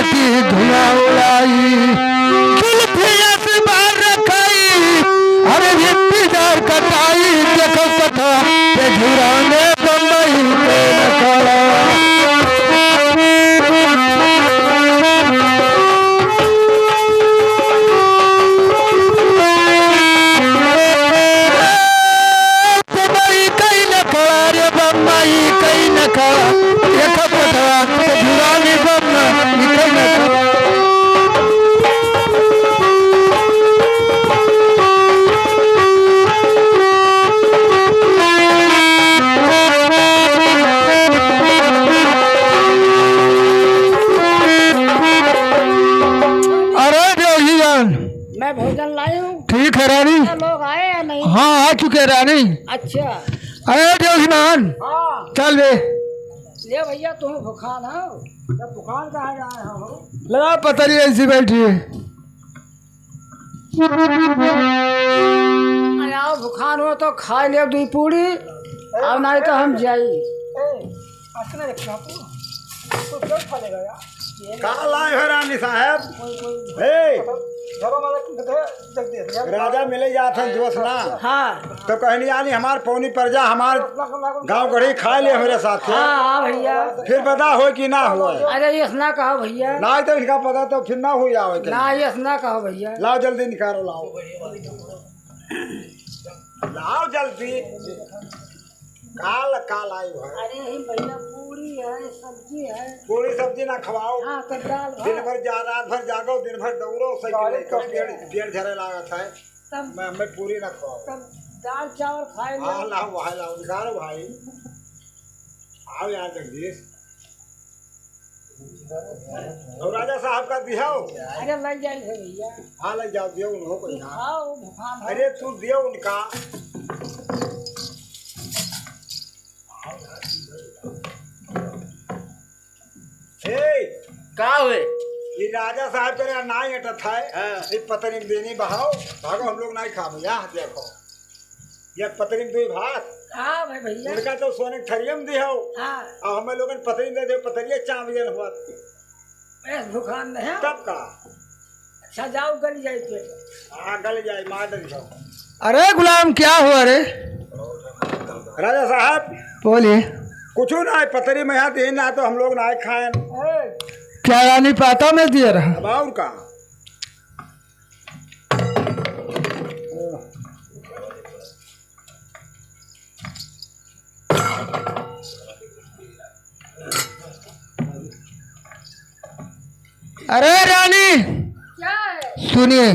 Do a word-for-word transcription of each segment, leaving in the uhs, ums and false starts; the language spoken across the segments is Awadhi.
की धुआं उड़ाई, जुल्फिया से बाहर रखाई, अरे हिप्पी डार कटाई, देखो कथा के झुरा में बम्बई के नखड़ा। बम्बई कई नखड़ा रे, बम्बई कई नखड़ा, एक पटवा के जुरानी बम्बई कई नखड़ा। अरे देवहियान। मैं भोजन लाई हूँ। ठीक है रानी। क्या लोग आए या नहीं? हाँ, आ चुके रानी। अच्छा। अरे देवहियान। हाँ। चल बे। ले भैया, तुम भुखान हो? जब भुखान कहाँ जाए हो? लगा पतरी ऐसी बैठी है। अरे आओ, भुखान हो तो खाए ले दुई पूड़ी, और नहीं तो हम जाई। ए, असने रखना तू। तो क्यों खा लेगा यार? का लाए हो रानी साहब? कोई, कोई हे! घरों में रख दे, रख दे, रख दे। राजा मिले जात हैं जोश ना। हाँ। तो कहनी आनी हमार पौनी प्रजा, हमार गाँव गढ़ी खाए ले हमरे साथ। हाँ, हाँ भैया। फिर बता होय कि ना होय? अरे, यस ना कहो भैया। ना तो इनका पता तो फिर ना हो जावे के। ना, यस ना कहो भैया। लाओ जल्दी निकालो, लाओ। लाओ जल्दी। काल, काल आई भाई। अरे यही भैया, पूरी है, सब्जी है। पूरी सब्जी ना खवाओ। हाँ, तो दाल भात। दिन भर जा, रात भर जागो, दिन भर दौड़ो, साइकिल लेकर पेड़, पेड़ झरे लागत है। तब मैं, मैं पूरी ना खवाओ। तब दाल चावल खाए लो। हाँ, लाओ भाई, लाओ, निकालो भाई। आओ यार जगदीश। और राजा साहब का दिहाओ। अरे लग जाए है भैया। हाँ, लग जाओ, दियो उनको यहाँ। हाँ, वो भगवान है। अरे तू दियो उनका। ए, का हुए? ये राजा साहब करे ना अटत है। हाँ। ये पतरी में देनी बहाओ, भागो हम लोग नहीं खाबो। यहाँ देखो। एक पतरी में दुई भात। हाँ भाई भैया। उनका तो सोने के थरिया में दिहो। हाँ। अब हमें लोगन पतरी में दे दे, पतरिया चाँद जन हुआ। बस भुखान नहीं है। तब का? अच्छा जाओ, गल जाए पेट। हाँ, गल जाए, मार दे जाओ। अरे गुलाम, क्या हुआ रे? राजा साहब। बोलिए। कुछ ना है, पतरी में यहाँ दे ना तो हम लोग ना खाएं। ए। क्या रानी पाता में दिया रहा? अब और का? अरे रानी, क्या है? सुनिए,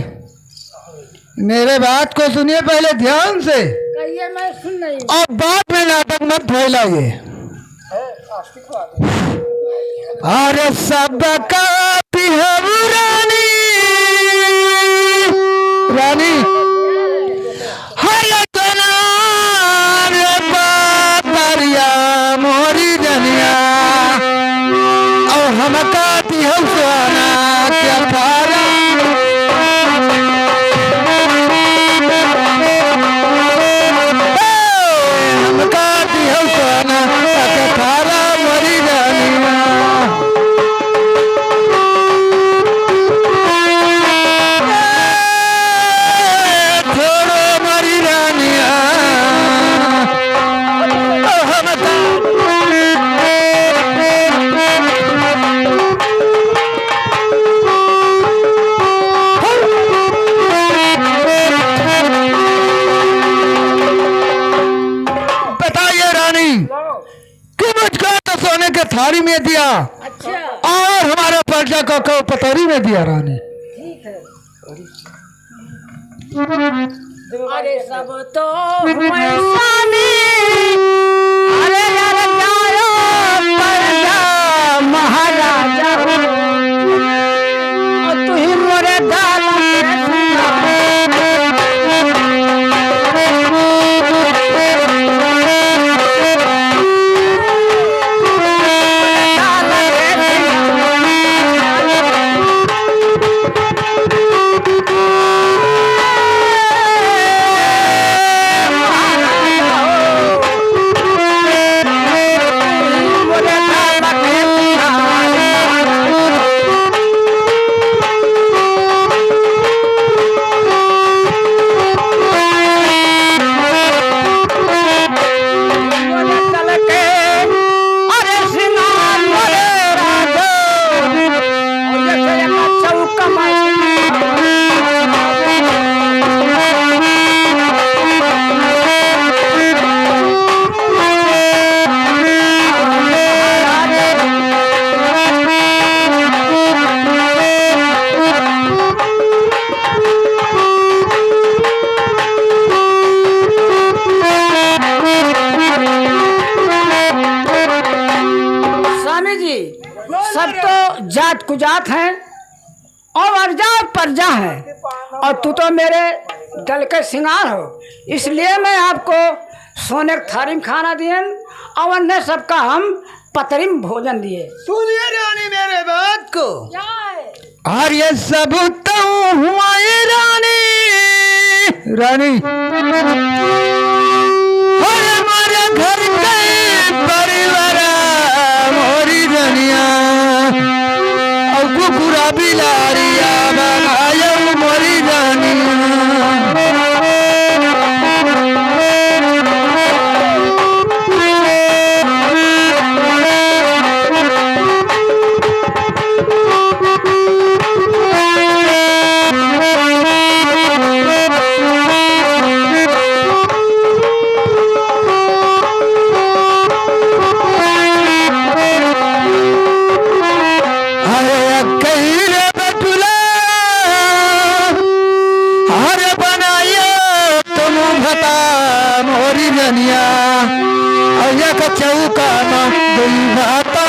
मेरे बात को सुनिए पहले ध्यान से। कहिए, मैं सुन रही हूँ। अब बाद में नाटक मत फैलाइए। अरे सबका पिहब रानी, रानी, हर जना रे पातरिया मोरी जनिया, और हमका दिहल सोना के थारा। ए, हमका दिहल सोना के थारा मोरी जनिया। ए, छोड़ो मोरी रानिया। बताइए रानी, कि मुझको तो सोने के थारी में दिया, अच्छा। और हमारा पर्दा को, को पतोरी में दिया रानी। ठीक है। अरे सब तो हुए स्वामी, अरे यार जाओ प्रजा महाराजा हो। और तू ही मोरे दाल में सुना। जी, सब तो जात कुजात हैं और अर्जा और पर्जा हैं, और तू तो मेरे दल के सिंगार हो, इसलिए मैं आपको सोने के थारी में खाना दियन और अन्य सबका हम पतरी में भोजन दिए। सुनिए रानी मेरे बात को। अरे सब तो हुआ ये रानी, रानी। अरे हमारे घर के परिवार मोरी रनिया, और कुकुरा बिलारिया बनायो मोरी रनिया। अरे अक्कई रे बटुला, अरे बनायो तुम भता मोरी रनिया, और एक चौका में दुई भाता।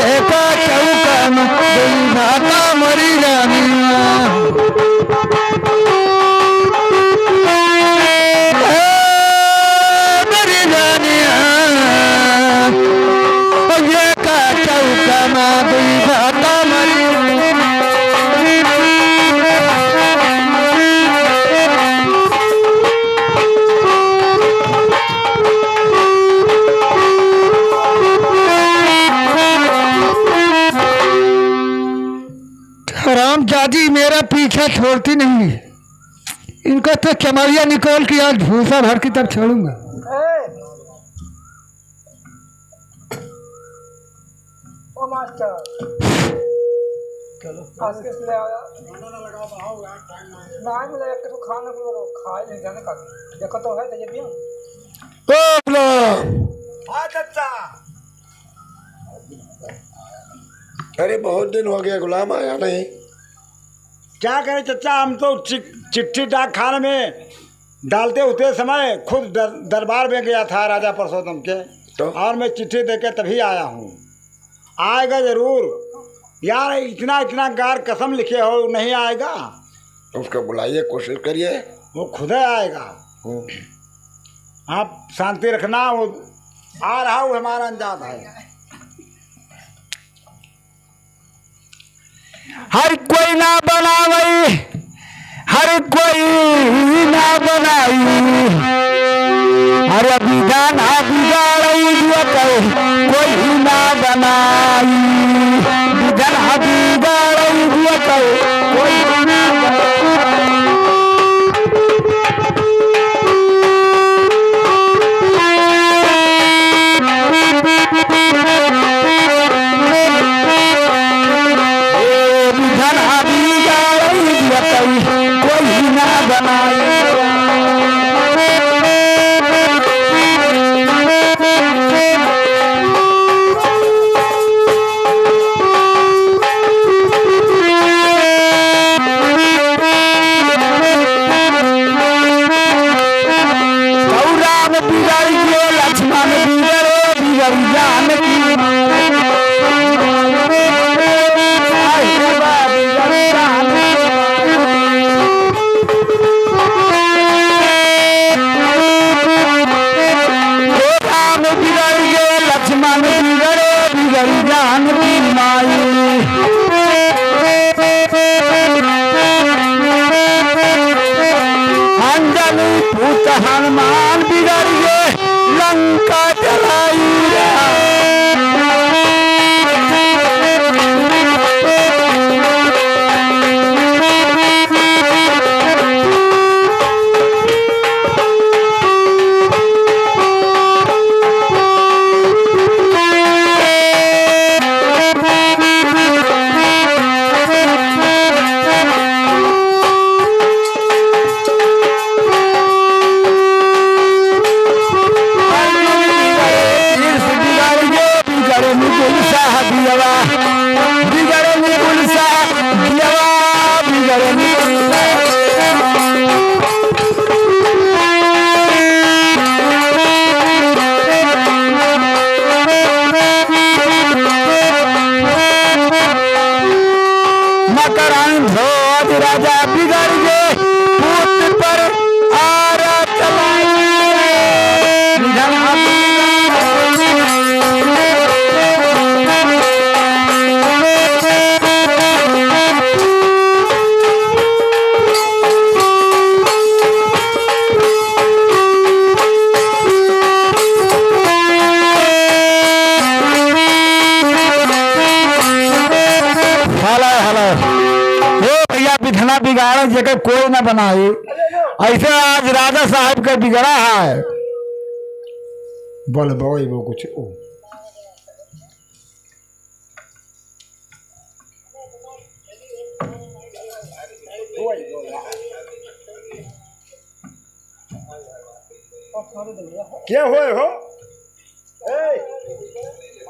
एक चौका में दुई भाता मोरी रनिया। हरामजादी मेरा पीछा छोड़ती नहीं है। इनका तो चमड़िया निकाल के आज भूसा भर के तब छोड़ूंगा। ए, ओ मास्टर, चलो। आज किस ले आया? ना मिला, एक तो खाना को खा ही नहीं जाने का। देखो तो है, तो ये भी। ओ बोलो। हाँ, चाचा। अरे, बहुत दिन हो गया, गुलाम आया नहीं। क्या करें चचा, हम तो चि-, चिट्ठी डाक खाने में डालते उतरे समय खुद दर-, दरबार में गया था राजा पुरुषोत्तम के, तो? और मैं चिट्ठी देके तभी आया हूँ। आएगा जरूर यार, इतना, इतना गार कसम लिखे हो, नहीं आएगा? उसको बुलाइए, कोशिश करिए। वो खुद ही आएगा। हम्म। आप शांति रखना, वो आ रहा, वो हमारा अंदाज है। हर कोई ना बनावई, हर कोई ना बनाई। अरे विधान बिगाड़ई जुअत कोई ना बनाई। विधान बिगाड़ई जुअत कोई ना बनाई। बिगाड़े जेके कोई ना बनाई। ऐसे आज राजा साहब के बिगड़ा है। बोल बोई वो कुछ ओ। क्या होए हो? ए,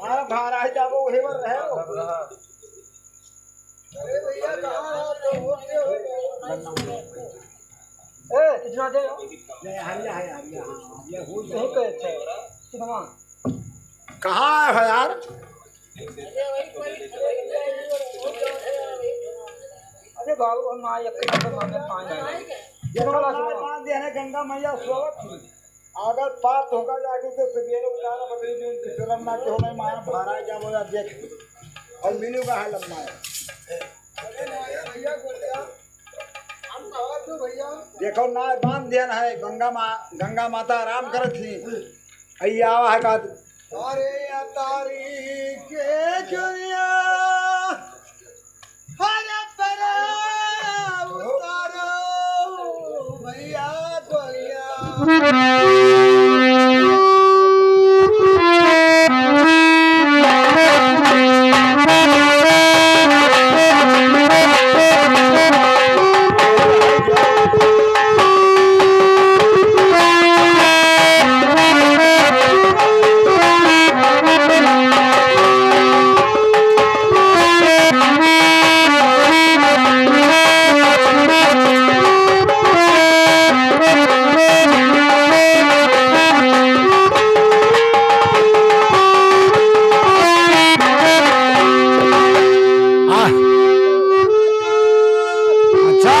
मारा भारा है, जाबो वही पर रहे हो। अरे भैया, कहाँ हो? तो हो गए हो? ए, इतना दे। नहीं, हरिया है, हरिया, हाँ, हरिया हो गया। यहीं पे अच्छा है। कितना? कहाँ है यार? अरे बाबू, हम आए, एक नंबर मांगे पानी। ये तो बांध दिया है गंगा मैया सोवत थी। अगर पार धोखा जाके तो सवेरे उतारा बकरी दूध के शर्म ना के हो, मैं मार भारा जाबो या देख। और मिलू का है लम्बा है। देखो ना बांध दिया है गंगा मा-, गंगा माता आराम करत थी। अइया आवा है का? अरे अतारी के चुरिया, अरे परा उतारो भैया गोरिया। अच्छा।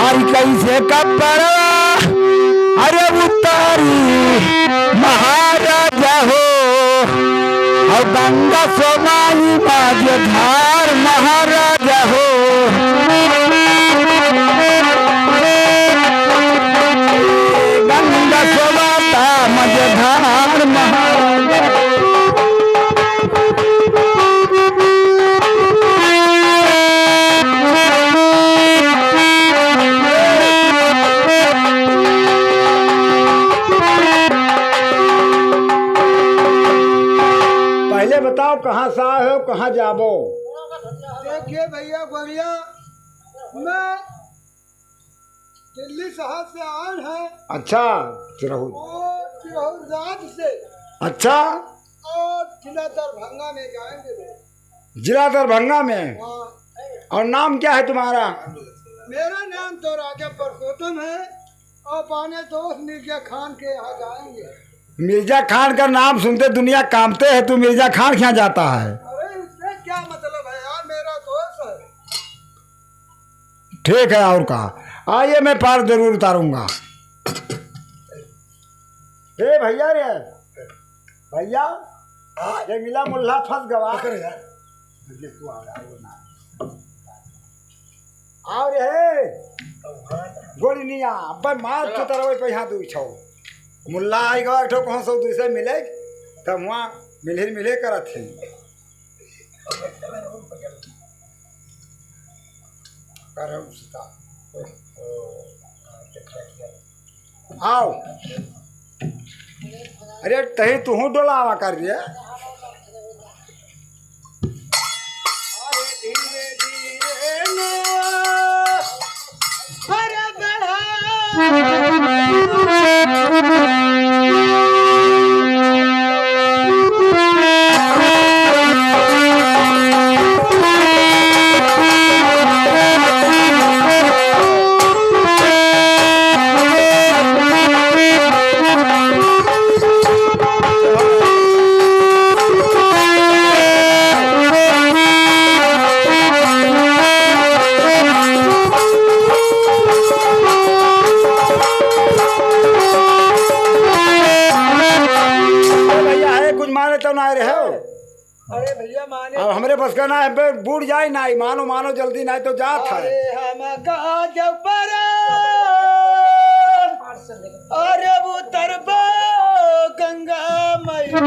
अरे कैसे कपड़ा, अरे उतारी महाराजा हो, और गंगा सोमाई मझधार महाराजा हो। गंगा सोमाता मझधार महाराजा। पहले बताओ, कहाँ से आए हो, कहाँ जाबो? देखिए भैया गोरिया, मैं दिल्ली शहर से आए हैं। अच्छा, चिरहू। और चिरहू राज से। अच्छा। और जिला दरभंगा में जाएंगे भैया। जिला दरभंगा में? हाँ। और नाम क्या है तुम्हारा? मेरा नाम तो राजा पुरुषोत्तम है। अपने दोस्त मिर्जा खान के यहाँ जाएंगे। मिर्जा खान का नाम सुनते दुनिया कांपते है, तू मिर्जा खान के यहाँ जाता है? अरे, इससे क्या मतलब है यार, मेरा दोस्त है। ठीक है, और कहा, आइए, मैं पार जरूर उतारूंगा। ए भैया रे, भैया, हाँ? ये मिला मुल्ला फंस गवा। पकड़ यार। ये तू आ गया, वो ना। आओ रे, गोरी निया, अब्बे मार चलो। चुतरवे पे यहाँ दुई छौ। मुल्ला आई गवा, एक ठो कौन सौ दुई से मिले, तब वहाँ मिलहिर मिले करत ही। करम सुता। आओ। अरे, तही तुहूँ डोलावा कर रे। अरे, धीरे, धीरे ना। अरे, बढ़ा। कहना है, बे, बूड़ जाए नाहीं, मानो, मानो जल्दी, नाहीं तो जात है। अरे हम कहाँ जब पर, अरे उतरबो गंगा मैया।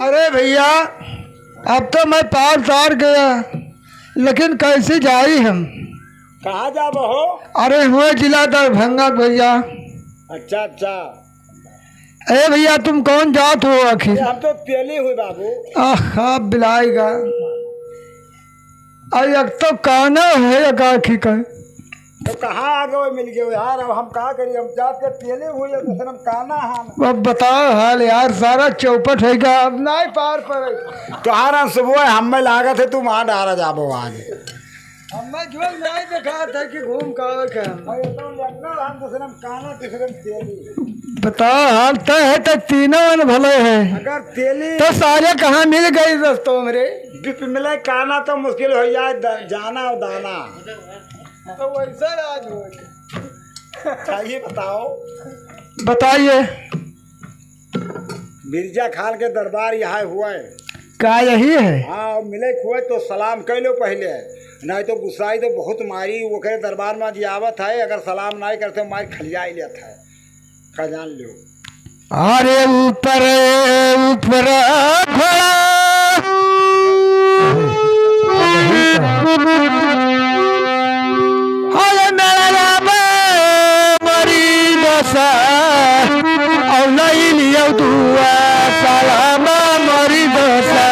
अरे भइया, अब तो मैं पार तार गया, लेकिन कैसे जाई हम? कहाँ जाबो हो? अरे हुए जिला दरभंगा भइया। अच्छा, अच्छा। ए भइया, तुम कौन जात हो आखिर? अरे हम तो तेली हुई बाबू। आहा, बिलाएगा। अरे एक तो काना है, एक आँखी का। तो कहाँ आ गए, मिल गए यार, अब हम का करी, हम जात के तेली हुई है, तो हम काना हम। अब बताओ हाल यार, सारा चौपट है क्या? अब नाहीं पार पड़े। तोहारा सुबह हमें लागत है, तू वहाँ डारा जाबो आज। हमें जो नाहीं दिखात है कि घूम का आवे के हम। अरे तो लंगड़ा हम, दूसरे हम काना, तीसरे हम तेली। बताओ हाल तय है, तो तीनों मन भले है। अगर तेली तो सारे कहाँ मिल गई दोस्तों मेरे? बिप मिले काना तो मुश्किल हो जाए, द-, जाना और दाना। तो वैसा राज हो। अच्छा, ये बताओ। बताइए। मिर्जा खान के दरबार यहाँ हुआ है। का यही है? हाँ, मिले हुए तो सलाम कइ लो पहले, नाहीं तो गुस्साई तो बहुत मारी। ओकरे दरबार में जे आवत है, अगर सलाम नाहीं करते, मार खलिया ही लेत है। का जान लो। अरे ऊपर, ऊपर घोड़ा, अरे मेरा राम मरी दसा, और लई लियो दुआ सलाम मरी दसा।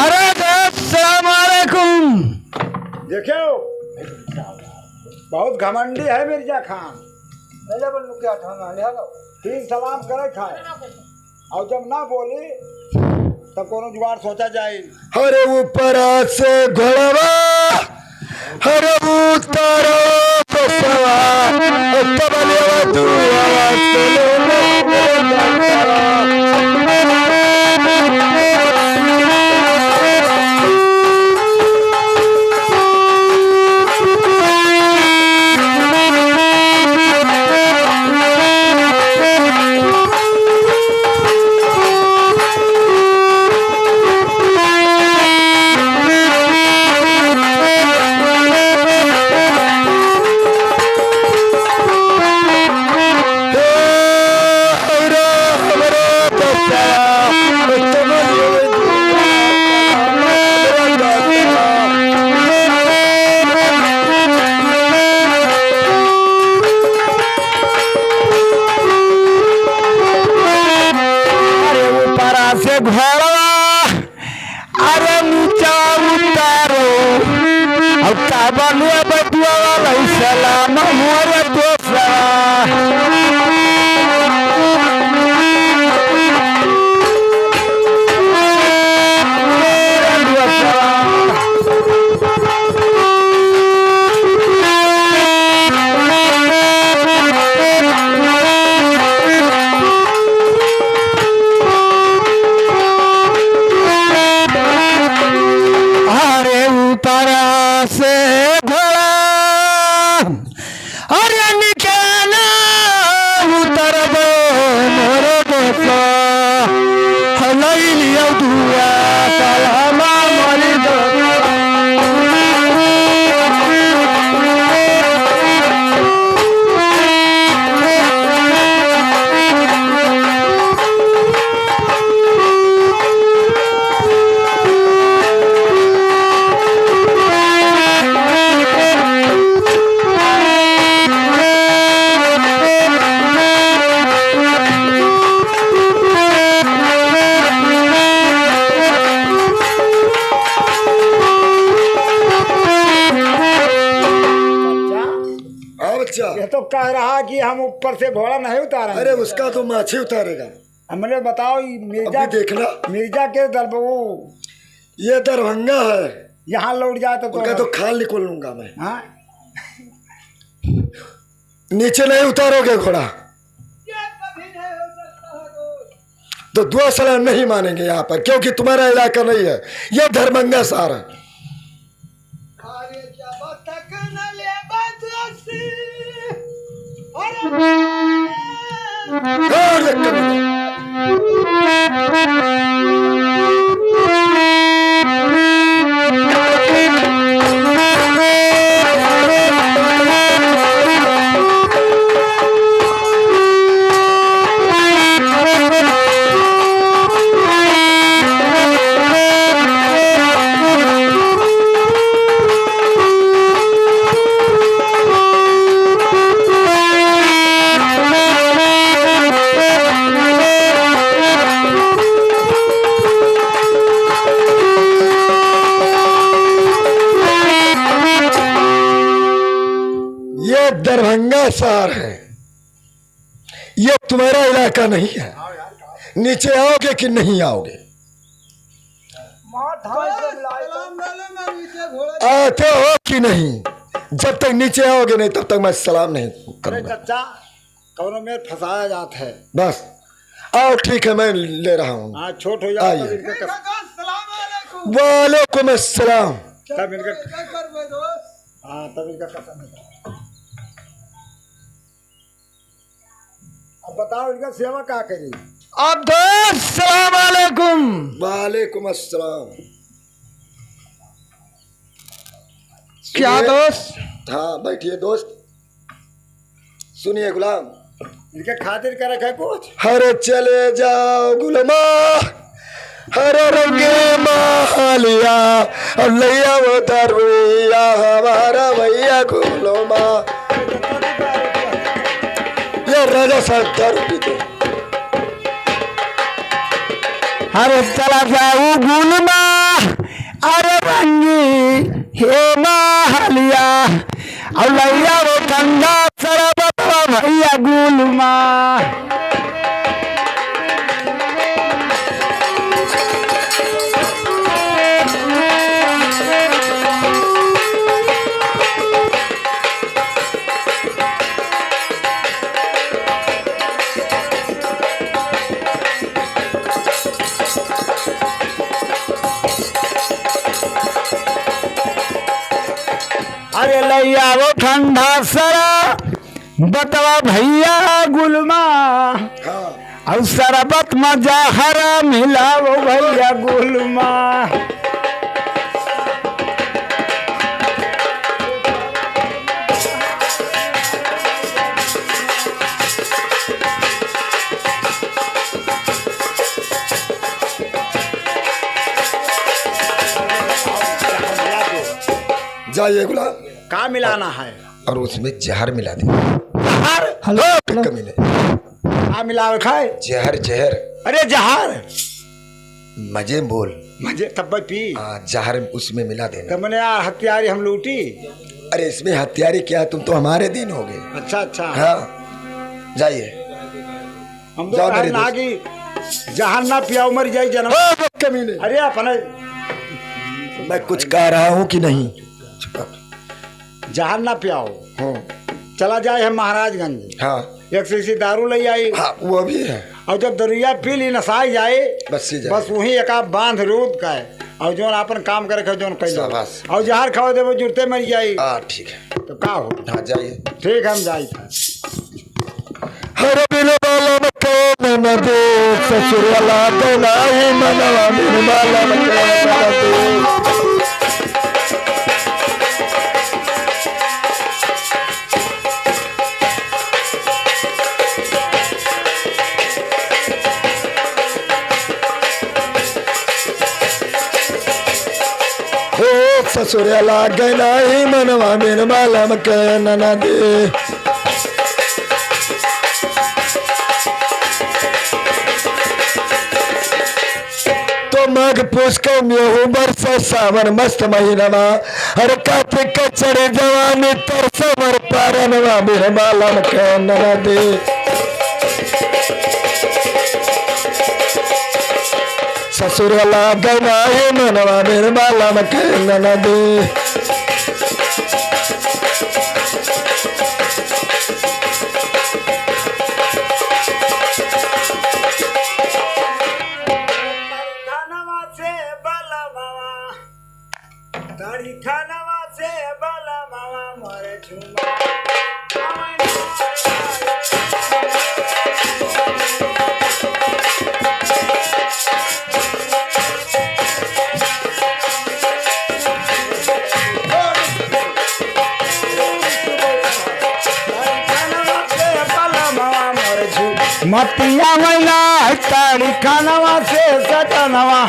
अरे, अस्सलाम वालेकुम। देखियो, बहुत घमंडी है मिर्जा खान। ले जा बल्लू के आठा में, ले आ लो। तीन सलाम करे खाए। और जब ना बोली, तब कोनो जुगाड़ सोचा जाए। अरे ऊपर से घोड़वा, अरे उतारो बसवा, तब लेवा दुआवा से ले ले। अरे ऊपरा से घोड़वा, अरे नीचा उतारो, अब ताबा लुआ बटुआ वाला सलाम मोर दोसरा। अरे ऊपरा से घोड़ा, अरे तो कह रहा कि हम ऊपर से घोड़ा नहीं उतारेंगे। अरे, उसका तो माछी उतारेगा। हमने बताओ, ये मिर्जा, अभी देखना। मिर्जा के दरब-, वो ये दरभंगा है। यहाँ लौट जाए तो, तो उनका तो खाल निकोल लूंगा मैं। हाँ? नीचे नहीं उतारोगे घोड़ा, तो दुआ सलाम नहीं मानेंगे यहाँ पर, क्योंकि तुम्हारा इलाका नहीं है, ये दरभंगा सार है। और एक कमी नहीं। ये दरभंगा शहर है, ये तुम्हारा इलाका नहीं है। नीचे आओगे कि नहीं आओगे? आते हो कि नहीं? जब तक नीचे आओगे नहीं, तब तक मैं सलाम नहीं करूंगा। चाचा, कौनो में फंसाया जात है। बस, आओ, ठीक है, मैं ले रहा हूँ। हाँ, छोट हो जाओ, आइए। तब इनका कस- वालेकुम अस्सलाम। तब इनका, हाँ, तब इनका कसम है। अब बताओ, इनका सेवा का करी? अब दोस्त, सलाम वालेकुम। वालेकुम अस्सलाम। क्या सुनिए। दोस्त? हाँ, बैठिए दोस्त। सुनिए गुलाम। इनके खातिर का रखा कुछ? हरे चले जाओ गुलमा, हरे रंगे मालिया, और लैया वो दरुइया हमारा भैया गुलमा। ये राजा साहब दारू पीते। अरे चला जाऊ गुलमा, अरे रंगी हे मालिया, और लैया वो ठंडा शरबत भैया गुलमा। अरे लैया वो ठंडा सरा बतवा भैया गुलमा। हाँ। और शरबत में जहर मिलाओ भैया गुलमा। जाइए गुलाम। का मिलाना है? और उसमें जहर मिला दे। जहर? हेलो, हाँ, हेलो। कमीने। का मिलावे खाए? जहर, जहर। अरे जहर। मजे में बोल। मजे तब पी। हाँ, जहर उसमें मिला देना। तब मने यार हत्यारी हम लूटी। अरे इसमें हत्यारी क्या, तुम तो हमारे दिन हो गए। अच्छा, अच्छा। हाँ, जाइए। हम तो जाओ कहा मेरे ना दोस्त। कि जहर ना पियाओ, मर जाई जनम। हाँ, बे कमीने। अरे अपने मैं कुछ कह रहा हूँ कि नहीं? जहर ना पियाओ। हाँ। चला जाए हम महाराजगंज। हाँ। एक शीशी दारू ले आई। हाँ, वो भी है। और जब दरुइया पी ली, नसाई जाए, बस सी जाए। बस वहीं एक आप बांध रूद का है। और जोन आपन काम करे के, जोन कइलो। शाबाश। और जहर खाओ देबो, जुरते मर जाई। हाँ, ठीक है। तो का हो? हाँ, जाइए। ठीक है, हम जाई था। हर बिन बालम के ननदे, ससुर वाला तो नाही मनवा बिन बालम के ननदे। हो ससुर लागे नाही मनवा बिन बालम के ननदे। तो माघ पूस के मेहू बरसे सावन मस्त महीनवा, अरे कार्तिक के चढ़े जवानी तरसे मर परनवा मेरे बालम के ननदे। ससुर वाला गनाए मनवा मेरे बालम के ननदे। ताड़ी खानवा से बाला मामा मोरे झूमा। मतिया मैना ताड़ी खानवा से सजनवा।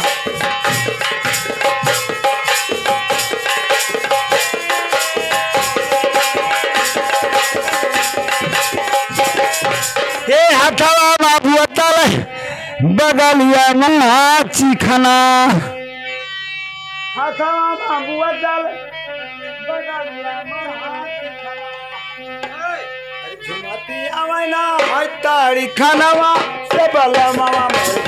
ए हथवा बाबू तल बगलिया में हाथी खाना। हथवा बाबू तल बगलिया में हाथी खाना। अरे झुमती आवे ना, हाय ताड़ी खानवा से बाला मामा मोरे।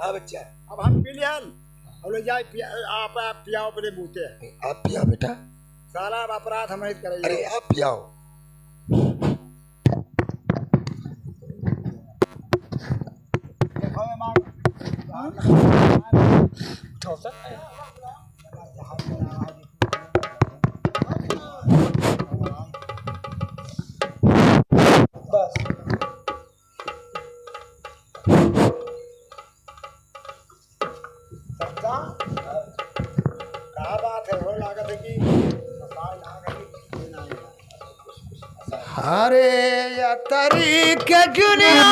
हाँ बच्चा। अब हम पी लिहन। अब ले जाए पिया, आप, आप पियाओ अपने बूते। आप पियाओ बेटा। साला अब अपराध हम नहीं करेंगे। अरे आप पियाओ। देखो ये मार। उठाओ सर। बस। का बात है, हो लागत है कि हरे या तरी के दुनिया